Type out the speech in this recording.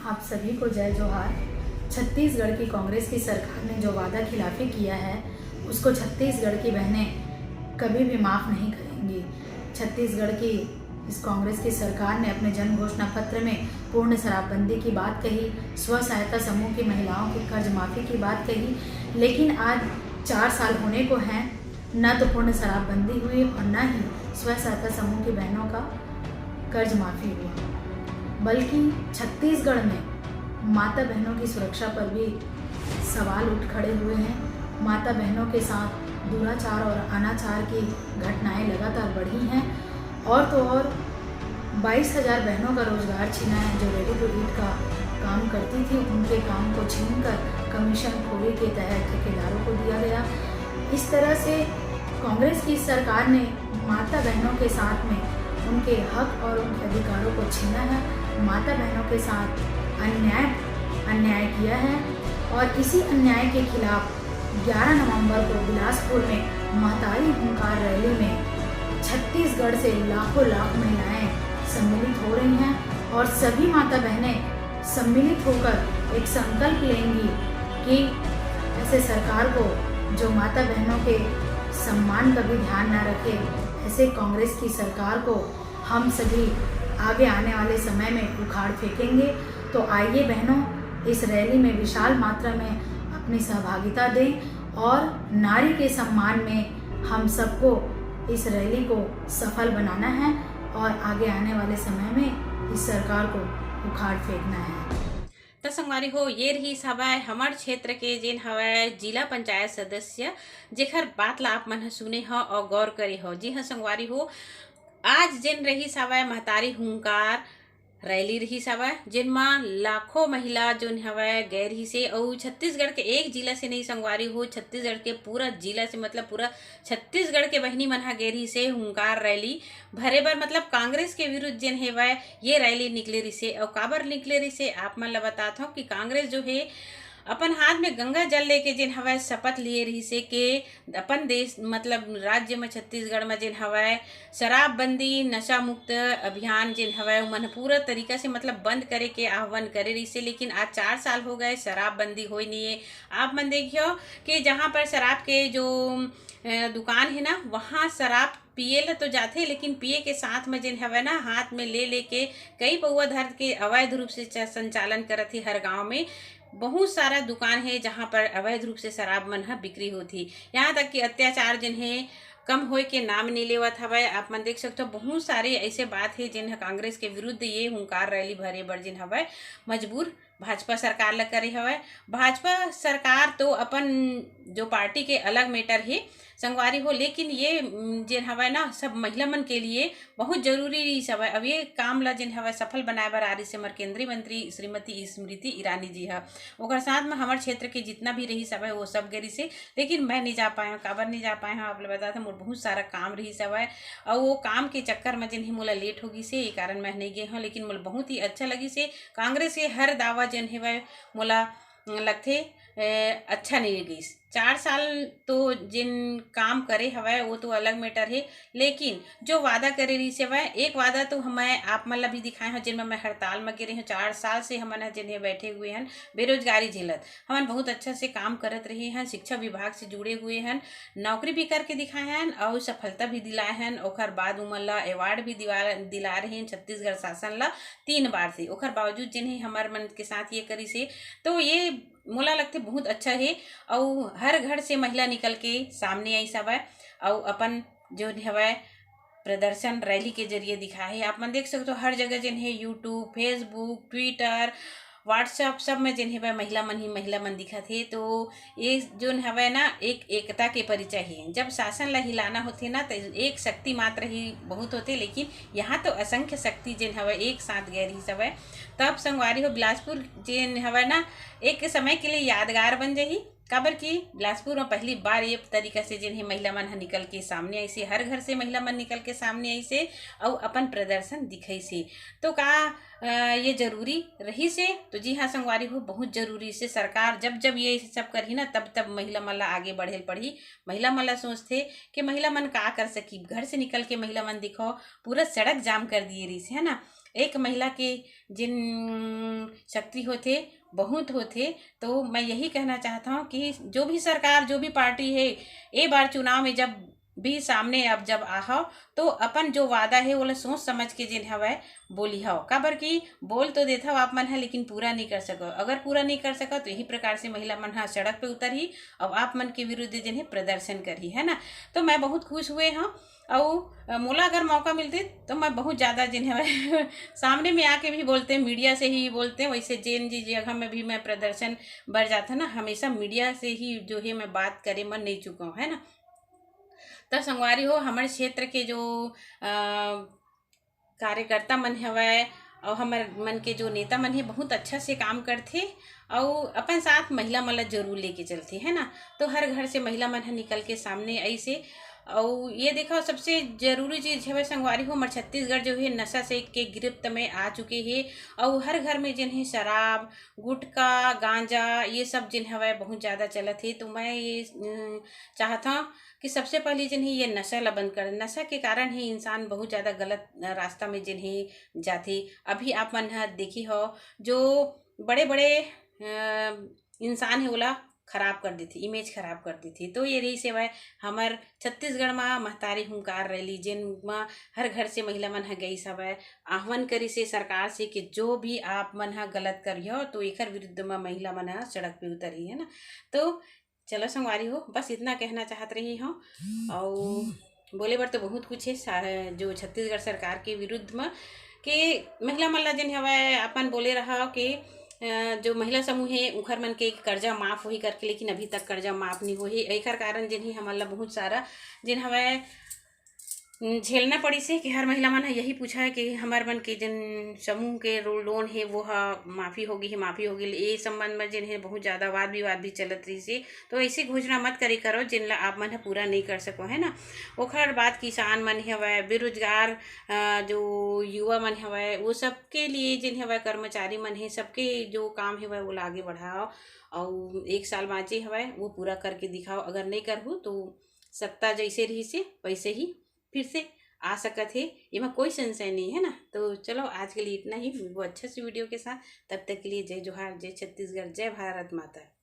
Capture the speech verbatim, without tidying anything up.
आप सभी को जय जोहार। छत्तीसगढ़ की कांग्रेस की सरकार ने जो वादा खिलाफी किया है, उसको छत्तीसगढ़ की बहनें कभी भी माफ़ नहीं करेंगी। छत्तीसगढ़ की इस कांग्रेस की सरकार ने अपने जन घोषणा पत्र में पूर्ण शराबबंदी की बात कही, स्व सहायता समूह की महिलाओं की कर्ज माफ़ी की बात कही, लेकिन आज चार साल होने को हैं, न तो पूर्ण शराबबंदी हुई और न ही स्व सहायता समूह की बहनों का कर्ज माफ़ी हुआ, बल्कि छत्तीसगढ़ में माता बहनों की सुरक्षा पर भी सवाल उठ खड़े हुए हैं। माता बहनों के साथ दुराचार और अनाचार की घटनाएं लगातार बढ़ी हैं, और तो और बाईस हज़ार बहनों का रोजगार छीना है, जो ready to eat का काम करती थी, उनके काम को छीनकर कमीशन खोरी के तहत ठेकेदारों को दिया गया। इस तरह से कांग्रेस की सरकार ने माता बहनों के साथ में उनके हक और उनके अधिकारों को छीना है, माता बहनों के साथ अन्याय अन्याय किया है। और इसी अन्याय के खिलाफ ग्यारह नवंबर को बिलासपुर में महतारी हुंकार रैली में छत्तीसगढ़ से लाखों लाख महिलाएं सम्मिलित हो रही हैं और सभी माता बहनें सम्मिलित होकर एक संकल्प लेंगी कि ऐसे सरकार को, जो माता बहनों के सम्मान का भी ध्यान ना रखे, ऐसे कांग्रेस की सरकार को हम सभी आगे आने वाले समय में उखाड़ फेंकेंगे। तो आइए बहनों, इस रैली में विशाल मात्रा में अपनी सहभागिता दें और नारी के सम्मान में हम सबको इस रैली को सफल बनाना है और आगे आने वाले समय में इस सरकार को उखाड़ फेंकना है। त संगवारी हो, ये रहिस हवय हमर क्षेत्र के जेन हवय जिला पंचायत सदस्य, जेखर बात ला आप मन ह सुने हो और गौर करे हो। जी हाँ संगवारी हो, आज जेन रहिस हवय महतारी हुंकार रैली रहिस हवय, जेन म लाखों महिला जोन हवय गए रहिस हे। अउ छत्तीसगढ़ के एक जिला से नहीं संगवारी हो, छत्तीसगढ़ के पूरा जिला से, मतलब पूरा छत्तीसगढ़ के बहिनी मन ह गए रहिस हे हुंकार रैली भरे बर। मतलब कांग्रेस के विरुद्ध जेन हेवय ये रैली निकले रहिस हे। अउ काबर निकले रहिस हे, आप मन ल बतात हव कि कांग्रेस जो हे अपन हाथ में गंगा जल लेके जेन हवय शपथ लिए रहिस हे के अपन देश, मतलब राज्य में छत्तीसगढ़ में जेन हवय शराबबंदी, नशा मुक्त अभियान जेन हवय ओमन ह पूरा तरीका से, मतलब बंद करे के आह्वान करे रहिस हे। लेकिन आज चार साल हो गए, शराबबंदी होए नहीं है। आप मन देखियो कि जहाँ पर शराब के जो अ, दुकान है ना, वहाँ शराब पिए ल तो जाथे, लेकिन पिए के साथ में जेन हवय ना, हाथ में ले लेके कई पौवा धर के अवैध रूप से च-, संचालन करत हे। हर गांव में बहुत सारा दुकान है जहाँ पर अवैध रूप से शराब मन ह बिक्री होत हे। यहाँ तक कि अत्याचार जेन है कम होए के नाम नहीं लेवत हवय। आप मन देख सकते हो, बहुत सारे ऐसे बात है जिन ह कांग्रेस के विरुद्ध ये हुंकार रैली भरे बर जिन हवय मजबूर भाजपा सरकार ल करे हवय। भाजपा सरकार तो अपन जो पार्टी के अलग मैटर हे संगवारी हो, लेकिन ये, उम, जेन हवय ना, सब महिला मन के लिए बहुत जरूरी रहिस हवय। अब ये काम ला जेन हवय सफल बनाए बर आ रहिस हे हमर केंद्रीय मंत्री श्रीमती स्मृति ईरानी जी ह। ओकर साथ में हमर क्षेत्र के जितना भी रहिस हवय वो सब गे रहिस हे, लेकिन मैं नहीं जा पाए हूँ। काबर नहीं जा पाए हूँ आप ला बता दें, मोर बहुत सारा काम रहिस हवय, अउ वो काम के चक्कर में जेन हे मोला लेट हो गिस हे, ये कारण मैं नहीं गे हूँ। लेकिन मोला बहुत ही अच्छा लगिस हे। कांग्रेस के हर दावा जेन हेवय मोला लगथे, ए, अच्छा नहीं लगिस। चार साल तो जिन काम करे हवय वो तो अलग मैटर हे, लेकिन जो वादा करे रहिस हवय, एक वादा तो मैं आप मन ला भी दिखाए हूँ, जिन में मैं हड़ताल में गे रही हूँ। चार साल से हमन ह जिन हे बैठे हुए हन बेरोजगारी झेलत, हमन बहुत अच्छा से काम करत रहे हन, शिक्षा विभाग से जुड़े हुए हन, नौकरी भी करके दिखाए हन और सफलता भी दिलाए हन। ओकर बाद उमन ला अवार्ड भी दिवा दिला रहे हन छत्तीसगढ़ शासन ला तीन बार से। ओकर बावजूद जिन हे हमर मन के साथ ये करिस हे, तो ये मोला लगथे बहुत अच्छा हे। अउ हर घर से महिला निकल के सामने आइस हवय अउ अपन जो हवय प्रदर्शन रैली के जरिए दिखाए हे। आप मन देख सकते हो हर जगह जेन हे YouTube, Facebook, Twitter, WhatsApp सब में जेन हवय महिला मन ही महिला मन दिखत हे। तो ये जोन हवय ना, एक एकता के परिचय हे। जब शासन ला हिलाना होथे ना, तो एक शक्ति मात्र ही बहुत होथे, लेकिन यहाँ तो असंख्य शक्ति जेन हवय एक साथ गए रहिस हवय। तब संगवारी हो, बिलासपुर जेन हवय ना, एक समय के लिए यादगार बन जाही। काबर कि बिलासपुर में पहली बार ये तरीका से जेन हे महिला मन ह निकल के सामने आइस हे, हर घर से महिला मन निकल के सामने आइस हे अउ अपन प्रदर्शन दिखाइस हे। तो का अ, ये जरूरी रहिस हे? तो जी हाँ संगवारी हो, बहुत जरूरी से। सरकार जब जब ये सब करही ना, तब तब महिला मन ला आगे बढ़े ल पड़ही। महिला मन ला सोचथे कि महिला मन का कर सकी, घर से निकल के महिला मन दिखाओ, पूरा सड़क जाम कर दिए रहिस हे, है ना। एक महिला के जिन शक्ति होथे, बहुत होथे। तो मैं यही कहना चाहता हूँ कि जो भी सरकार, जो भी पार्टी है, ए बार चुनाव में जब भी सामने अब जब आहव, तो अपन जो वादा है, ओला सोच समझ के जेन हवय बोलिहव। काबर कि बोल तो देथव आप मन ह, लेकिन पूरा नहीं कर सकव। अगर पूरा नहीं कर सकव, तो यही प्रकार से महिला मन ह सड़क पे उतरही और आप मन के विरुद्ध जेन है प्रदर्शन करही, है ना। तो मैं बहुत खुश हुए हूँ। अउ, अ, मोला अगर मौका मिलते, तो मैं बहुत ज़्यादा जेन हवय सामने में आके भी बोलते, मीडिया से ही बोलते, वैसे जेन जी जगह में भी मैं प्रदर्शन बर जाता ना, हमेशा मीडिया से ही जो है मैं बात करे मन नहीं चुका हूँ, है ना। त संगवारी हो, हमर क्षेत्र के जो, अ, कार्यकर्ता मन हवय और हमर मन के जो नेता मन है, बहुत अच्छा से काम करथे और अपन साथ महिला मन ला जरूर लेके चलथे, है ना। तो हर घर से महिला मन ह निकल के सामने आइस हे। और ये देखो, सबसे जरूरी चीज हवय संगवारी हो, हमर छत्तीसगढ़ जो है नशा से के गिरफ्त में आ चुके हे। और हर घर में जेन है शराब, गुटखा, गांजा, ये सब जेन हवय बहुत ज़्यादा चलत हे। तो मैं ये, अ, चाहत हूँ कि सबसे पहले जेन है ये नशा ला बंद कर। नशा के कारण ही इंसान बहुत ज़्यादा गलत रास्ता में जेन है जाथे। अभी आप मन ह देखी हो, जो बड़े-बड़े, अ, इंसान है, ओला खराब कर देथे, इमेज खराब कर देथे। तो ये रहिस हवय हमर छत्तीसगढ़ म महतारी हुंकार रैली, जेन म हर घर से महिला मन ह गईस हवय, आह्वान करिस हे सरकार से कि जो भी आप मन ह गलत करिहो, तो एकर विरुद्ध म महिला मन ह सड़क पे उतरही, है ना। तो चलो संगवारी हो, बस इतना कहना चाहत रही हूँ। और बोले बर तो बहुत कुछ है सा-, जो छत्तीसगढ़ सरकार के विरुद्ध म के महिला मन ला जेन हवय अपन बोले रहा कि, अ, जो महिला समूह है, उखर मन के कर्जा माफ होही करके, लेकिन अभी तक कर्जा माफ नहीं होही। एकर कारण जेन ही हमन ला बहुत सारा जेन हवय, उम, झेलना पड़िस हे कि हर महिला मन ह यही पूछा है कि हमर मन के जेन समूह के रो-, लोन हे, वो ह माफी होगी हे, माफी होगी। ये संबंध में जेन है बहुत ज़्यादा वाद विवाद भी चलत रहिस हे। तो ऐसी घोषणा मत करे करो, जिन ला आप मन ह पूरा नहीं कर सको, है ना। ओखर बाद किसान मन हवय, बेरोजगार, अ, जो युवा मन हवय, वो सबके लिए जेन हवय कर्मचारी मन हे, सबके जो काम हवय, वो ला आगे बढ़ाओ। और एक साल बाँचे हवय, वो पूरा करके दिखाओ। अगर नहीं करहू, तो सत्ता जैसे रहिस हे, वैसे ही फिर से आ सकत हे, एमा कोई संशय नहीं है ना। तो चलो, आज के लिए इतना ही। मिलबो अच्छा से वीडियो के साथ, तब तक के लिए जय जोहार, जय छत्तीसगढ़, जय भारत माता।